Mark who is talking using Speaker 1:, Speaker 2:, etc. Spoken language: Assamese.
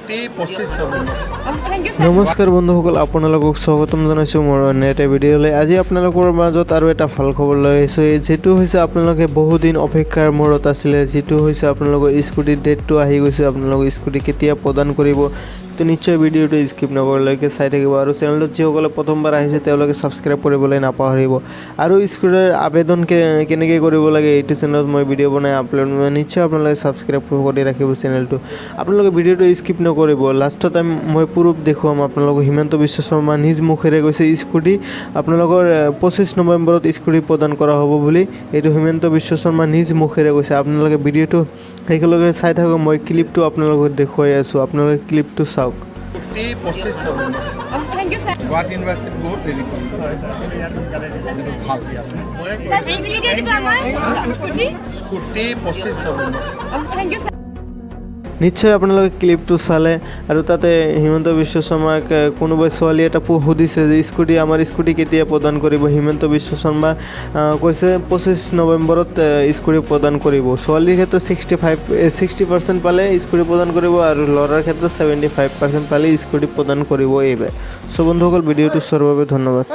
Speaker 1: Scooty 25 November.
Speaker 2: Thank you, sir.
Speaker 3: নমস্কাৰ বন্ধুসকল, আপোনালোকক স্বাগতম জনাইছোঁ মোৰ অন্য এটা ভিডিঅ'লৈ। আজি আপোনালোকৰ মাজত আৰু এটা ভাল খবৰ লৈ আহিছোঁ, যিটো হৈছে আপোনালোকে বহুদিন অপেক্ষাৰ মূৰত আছিলে, যিটো হৈছে আপোনালোকৰ স্কুটিৰ ডেটটো আহি গৈছে। আপোনালোকৰ স্কুটি কেতিয়া প্ৰদান কৰিব, তো নিশ্চয় ভিডিঅ'টো স্কিপ নকৰালৈকে চাই থাকিব আৰু চেনেলটোত যিসকলে প্ৰথমবাৰ আহিছে, তেওঁলোকে ছাবস্ক্ৰাইব কৰিবলৈ নাপাহৰিব। আৰু স্কুটিৰ আবেদন কেনেকৈ কৰিব লাগে, এইটো চেনেলত মই ভিডিঅ' বনাই আপলোড। নিশ্চয় আপোনালোকে ছাবস্ক্ৰাইব কৰি ৰাখিব চেনেলটো। আপোনালোকে ভিডিঅ'টো স্কিপ নকৰিব। লাষ্টত আমি মই প্ৰুফ দেখুৱাম আপোনালোকক। হিমন্ত বিশ্ব শৰ্মা নিজ মুখেৰে কৈছে, স্কুটি আপোনালোকৰ 25 নৱেম্বৰত স্কুটি প্ৰদান কৰা হ'ব বুলি। এইটো হিমন্ত বিশ্ব শৰ্মা নিজ মুখেৰে কৈছে। আপোনালোকে ভিডিঅ'টো শেষলৈকে চাই থাকক। মই ক্লিপটো আপোনালোকক দেখুৱাই আছোঁ, আপোনালোকে ক্লিপটো চাওক।
Speaker 1: Scooty 25 November.
Speaker 2: Thank you, sir.
Speaker 1: Guwahati university বহুত দেৰি কৰে, সেইটো ভাল।
Speaker 2: ছাৰ, স্কুটি কেতিয়া দিব আমাৰ scooty?
Speaker 1: Scooty 25 November.
Speaker 2: Thank you, sir.
Speaker 3: নিশ্চয় আপোনালোকে ক্লিপটো চালে আৰু তাতে হিমন্ত বিশ্ব শৰ্মাক কোনোবাই ছোৱালী এটা সুধিছে যে স্কুটি, আমাৰ স্কুটি কেতিয়া প্ৰদান কৰিব? হিমন্ত বিশ্ব শৰ্মা কৈছে, 25 নৱেম্বৰত স্কুটি প্ৰদান কৰিব। ছোৱালীৰ ক্ষেত্ৰত 65, 60% পালে স্কুটি প্ৰদান কৰিব আৰু ল'ৰাৰ ক্ষেত্ৰত 75% পালে স্কুটি প্ৰদান কৰিব এইবাৰ। চ' বন্ধুসকল, ভিডিঅ'টো চোৱাৰ বাবে ধন্যবাদ।